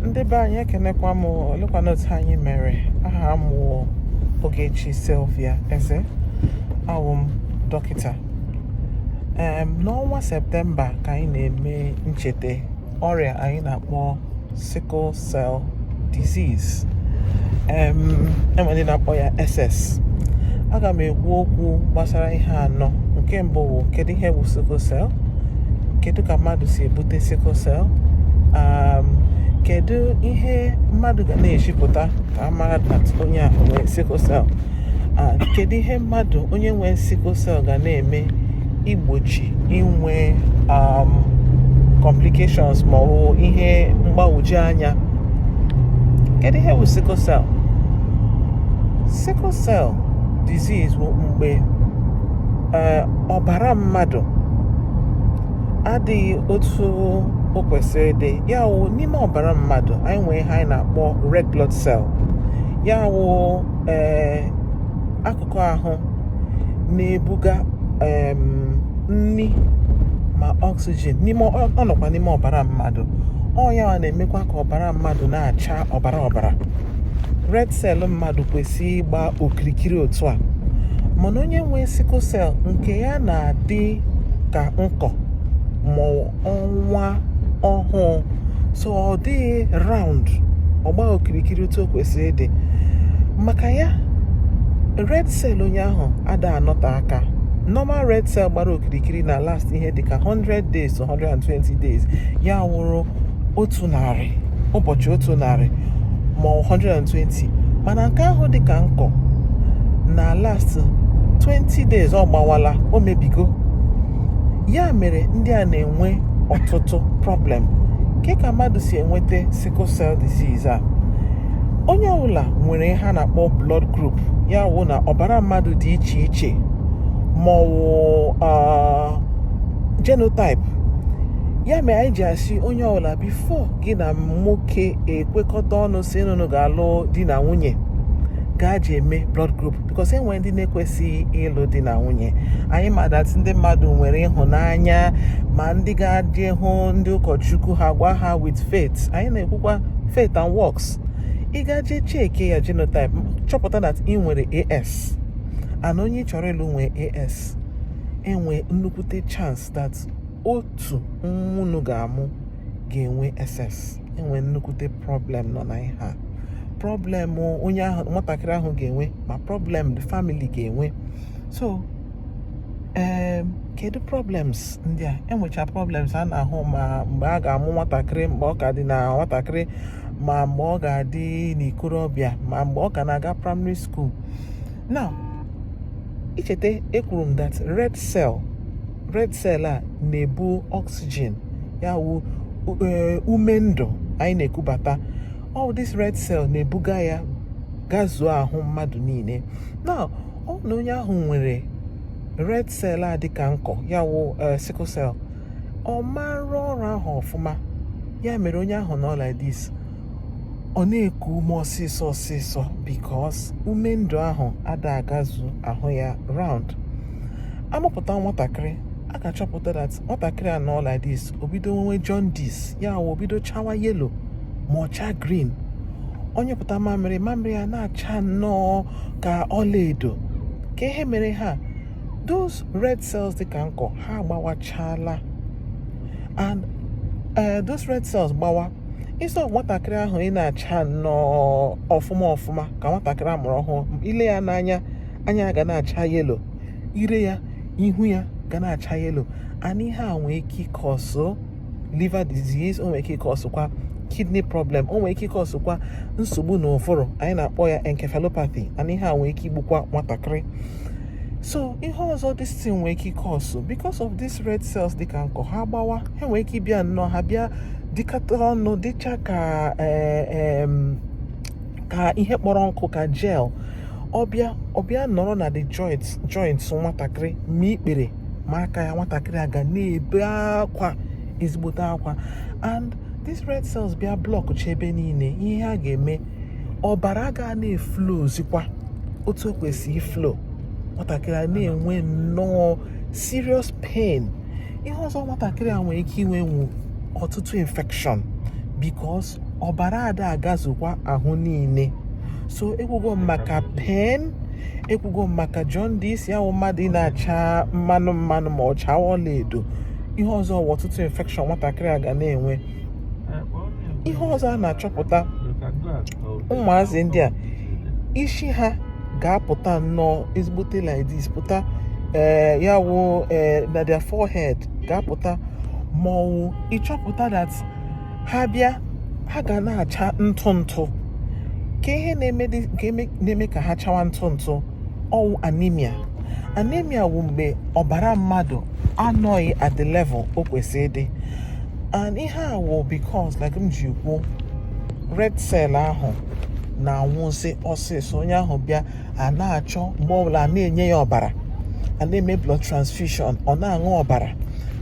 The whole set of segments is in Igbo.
Ndị be anyị, ekenekwa m. Olekwana otu anyị mere? Aha m wụ Ogechi Sylvia Eze, awụ m dọkịta. N'ọnwa Septemba ka anyị na-eme ncheta ọrịa anyị na-akpọ sickle cell disease, enwere ndị na-akpọ ya SS. Aga m ekwu okwu gbasara ihe anọ. Nke mbụ bụ, kedu ihe bụ sickle cell? Kedu ka mmadụ si ebute sickle cell? Kedu ihe mmadụ ga na-ejipụta ka a mara that onye a nwee sickle cell? Kedu ihe mmadụ, onye nwee sickle cell, ga na-eme igbochi inwe complications ma ọ bụ ihe mgbagwoju anya? Kedu ihe bụ sickle cell? Sickle cell disease bụ mgbe ọbara mmadụ adịghị otu o kwesịrị ịdị. Ya wụ, n'ime ọbara mmadụ, anyị nwee ihe anyị na-akpọ red blood cell. Ya wụ akụkụ ahụ na-ebuga nri ma oxygen n'ime ọ nọkwa n'ime ọbara mmadụ. Ọ ya na-emekwa ka ọbara mmadụ na-acha ọbara ọbara. Red cell mmadụ kwesịrị ịgba okirikiri otu a, mana onye nwee sickle cell, nke ya na-adị ka nkọ ma ọnwa ọhụụ, so ọ dịghị round, ọgba okirikiri otu o kwesịrị ịdị. Maka ya, red cell onye ahụ ada anọte aka. Normal red cell gbara okirikiri na last ihe dịka 100 days to 120 days, ya wụrụ 100 ụbọchị, 100 ma ọ 120, mana nke ahụ dịka nkọ na last 20 days, ọ gbawala, o mebigo. Ya mere ndị a na-enwe ọtụtụ problem. Ke ka mmadụ si enweta sickle cell disease a? Onye ọbụla nwere ihe a na-akpọ blood group. Ya wụ na ọbara mmadụ dị iche iche, ma ọ wụ genotype. Ya mere anyị ji asị onye ọbụla, before gị na nwoke ekwekọta ọnụ si unu ga-alụ di na nwunye, gaa ji eme blood group, because enwere ndị na-ekwesịghị ịlụ di na nwunye. Anyị ma that ndị mmadụ nwere ịhụnanya, ma ndị ga-adị hụ ndị ụkọchukwu ha gwa ha with faith. Anyị na-ekwukwa faith and works. Ị ga jee check ya genotype, chọpụta that ị nwere AS and onye ị chọrọ ịlụ nwee AS, enwe nnukwute chance that otu nwa unu ga-amụ ga-enwe SS. Enwe nnukwute problem nọ na ihe a. Problem onye ahụ, nwatakịrị ahụ ga-enwe, ma problem the family ga-enwe. So kedu problems ndị a? Enwecha problems a na-ahụ ma mgbe a ga-amụ nwatakịrị, mgbe ọ ka dị na nwatakịrị, ma mgbe ọ ga-adị n'ikorobịa, ma mgbe ọ ka na-aga primary school. Now, icheta ekwuru m that red cell, red cell a na-ebu oxygen, ya wụ ume ndụ anyị na-ekubata. All this red cell na-ebuga ya gazuo ahụ mmadụ niile. Now, ọ na onye ahụ nwere red cell a dịka nkọ, ya wụ sickle cell, ọ mara ọrụ ahụ ọfụma. Ya mere onye ahụ nọ like this, ọ na-eku ume ọsịsọ ọsịsọ, because ume ndụ ahụ ada agazu ahụ ya round. Amụpụta nwatakịrị, a ga-achọpụta that nwatakịrị a nọ like this, o bido nwewe jaundice. Ya wụ, o bido chawa yellow ma ọ chaa green. Onye pụta mamịrị, mamịrị ya na-acha nnọọ ka ọlaedo. Ka ihe mere ha, those red cells dị ka nkọ, ha agbawachala. And those red cells gbawa, instead of nwatakịrị ahụ ị na-acha nnọọ ọfụma ọfụma ka nwatakịrị a mụrụ ọhụụ, ile ya n'anya, anya ga na-acha yellow, ire ya, ihu ya ga na-acha yellow. And ihe a nwee ike ịcause liver disease, o nwere ike ịcausekwa kidney problem, o nwere ike ịcausekwa nsogbu n'ụvụrụ, anyị na-akpọ ya encephalopathy. And ihe a nwere ike igbukwa nwatakịrị. So ihe ọzọ this thing nwere ike ịcause, because of these red cells dịka nkọ, ha gbawa, ha nwere ike ịbịa nnọọ, ha bịa dịkọta ọnụ, dịcha ka ka ihe kpọrọ nkụ, ka gel. Ọbịa ọbịa nọrọ na the joints nwatakịrị, ma ikpere ma aka ya. Nwatakịrị a ga na-ebe akwa, ezigbote akwa. And these red cells bịa block ebe niile, ihe ha ga-eme, ọbara ga na-eflowzikwa otu o kwesịrị iflow. Nwatakịrị a na-enwe nnọọ serious pain. Ihe ọzọ nwatakịrị a nwere ike inwe nwu ọtụtụ infection, because Ọbara ada agazukwa ahụ niile. So ekwugo m maka pain, ekwugo m maka jaundice, ya wụ mmadụ ị na-acha mmanụ mmanụ ma ọ chawa ọlaedo. Ihe ọzọ wụ ọtụtụ infection nwatakịrị a ga na-enwe. Ihe ọzọ a na-achọpụta, ụmụazị ndị a, isi ha ga-apụta nnọọ ezigbote like this, pụta, ee, ya wụ, ee, na their forehead ga-apụta, ma ọ wụ ịchọpụta that ha bịa, ha ga na-acha ntụ ntụ. Ka ihe na-eme nke na-eme ka ha chawa ntụ ntụ ọwụ anemia. Anemia wụ mgbe ọbara mmadụ anọghị at the level o kwesịrị ịdị, and ihe a wụ because, like m ji kwuo, red cell ahụ na-anwụzi ọsịsọ. Onye ahụ bịa, a na-achọ mgbe ọbụla a na-enye ya ọbara, a na-eme blood transfusion, ọ na-aṅụ ọbara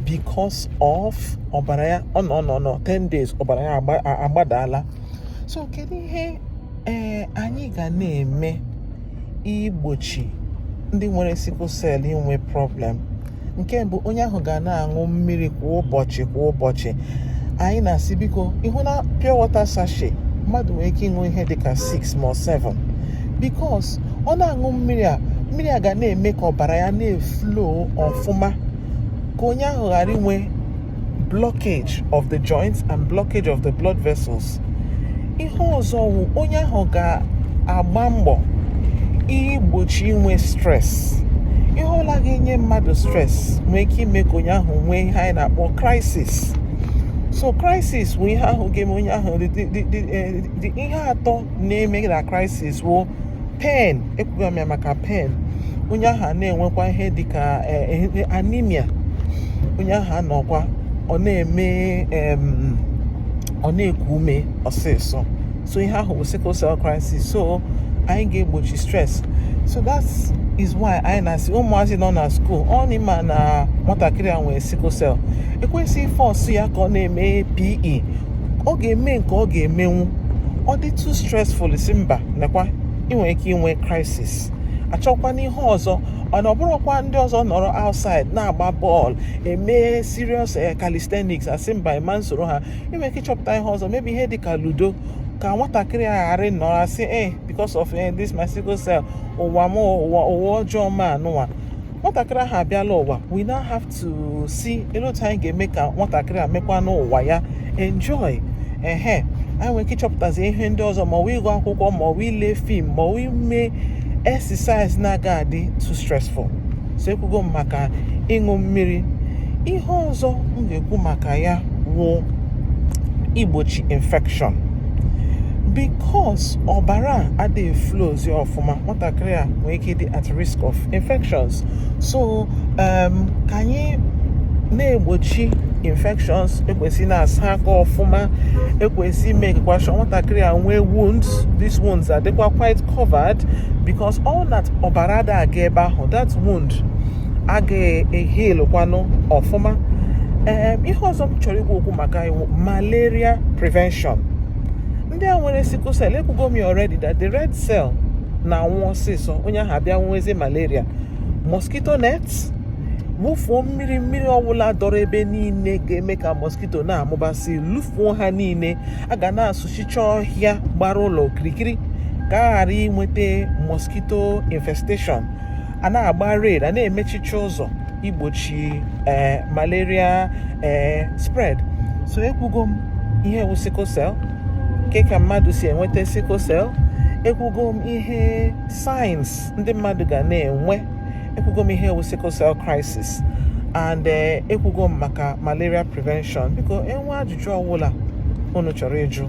because of ọbara ya ọ nọ 10 days, ọbara ya agbadaala. So kedu ihe ee anyị ga na-eme igbochi ndị nwere sickle cell inwe problem? Nke mbụ, onye ahụ ga na-aṅụ mmiri kwa ụbọchị, kwa ụbọchị. Anyị na-asị, biko, ịhụ na pure water sachet, mmadụ nwere ike ịṅụ ihe dịka 6 ma 7, because ọ na-aṅụ mmiri a, mmiri a ga na-eme ka ọbara ya na-eflow ọfụma, ka onye ahụ ghara inwe blockage of the joints and blockage of the blood vessels. Ihe ọzọ wụ onye ahụ ga-agba mbọ igbochi inwe stress. Ihe ọbụla ga-enye mmadụ stress nwee ike ime ka onye ahụ nwee ihe anyị na-akpọ crisis. So crisis bụ ihe ahụ ga-eme onye ahụ ihe atọ na-eme na crisis wụ pain, ekwugo m ya maka pain, onye ahụ a na-enwekwa ihe dịka anemia, onye ahụ anọkwa ọ na-eme ọ na-eku ume ọsịsọ. So ihe ahụ bụ sickle cell crisis. So anyị ga-egbochi stress. So that is why anyị na-asị ụmụazị nọ na school, ọ n'ịma na nwatakịrị a nwere sickle cell, ekwesịghị force ya ka ọ na-eme PE. Ọ ga-eme nke ọ ga-emenwu. Ọ dị too stressful, si mba, nekwa, ị nwere ike inwe crisis. Achọkwa n'ihe ọzọ, mana ọ bụrụkwa ndị ọzọ nọrọ outside na-agba bọọlụ, eme serious calisthenics, asị mba, ịma nsoro ha. Ị nwere ike ịchọpụta ihe ọzọ, maybe ihe dịka ludo, ka nwatakịrị a ghara ịnọrọ asị, because of this my sickle cell, ụwa m, ụwa, ụwa ọjọọ m anụnwa. Nwatakịrị ahụ abịala ụwa. We now have to see elu otu anyị ga-eme ka nwatakịrị a mekwa n'ụwa ya enjoy. Ehe, anyị nwere ike ịchọpụtazi ihe ndị ọzọ, ma ọ bụ ịgụ akwụkwọ, ma ọ bụ ile film, ma ọ bụ ime exercise na-aga adị too stressful. So ekwugo m maka ịṅụ mmiri. Ihe ọzọ m ga-ekwu maka ya wụ igbochi infection, because ọbara a adịghị flowzi ọfụma, nwatakịrị a nwere ike ịdị at risk of infections. So ka anyị na-egbochi infections, ekwesị na-asa aka ọfụma, ekwesị ime kwashọ nwatakịrị a nwee wounds, these wounds adịkwa quite covered, because all that ọbara ada aga ebe ahụ, that wound agaghị eheal kwanụ ọfụma. Ihe ọzọ m chọrọ ikwu okwu maka iwu malaria prevention. Ndị a nwere sickle cell, ekwugo m ya already that the red cell na-anwụ ọsịsọ, onye ahụ abịa nwezi malaria. Mosquito net, wụfuo mmiri, mmiri ọbụla dọrọ ebe niile ga-eme ka mosquito na-amụbasị, lụfuo ha niile. A ga na-asụchicha ọhịa gbara ụlọ okirikiri ka a ghara inweta mosquito infestation. A na-agba raid, a na-emechicha ụzọ igbochi malaria spread. So ekwugo m ihe wụ sickle cell, nke ka mmadụ si enweta sickle cell, ekwugo m ihe signs ndị mmadụ ga na-enwe, ekwugo m ihe wụ sickle cell crisis, and ekwugo m maka malaria prevention. Biko, enwe ajụjụ ọbụla unu chọrọ ịjụ,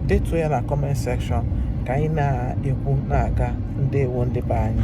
detuo ya na comment section ka anyị na-ekwu na-aga. Ndewo, ndị be anyị.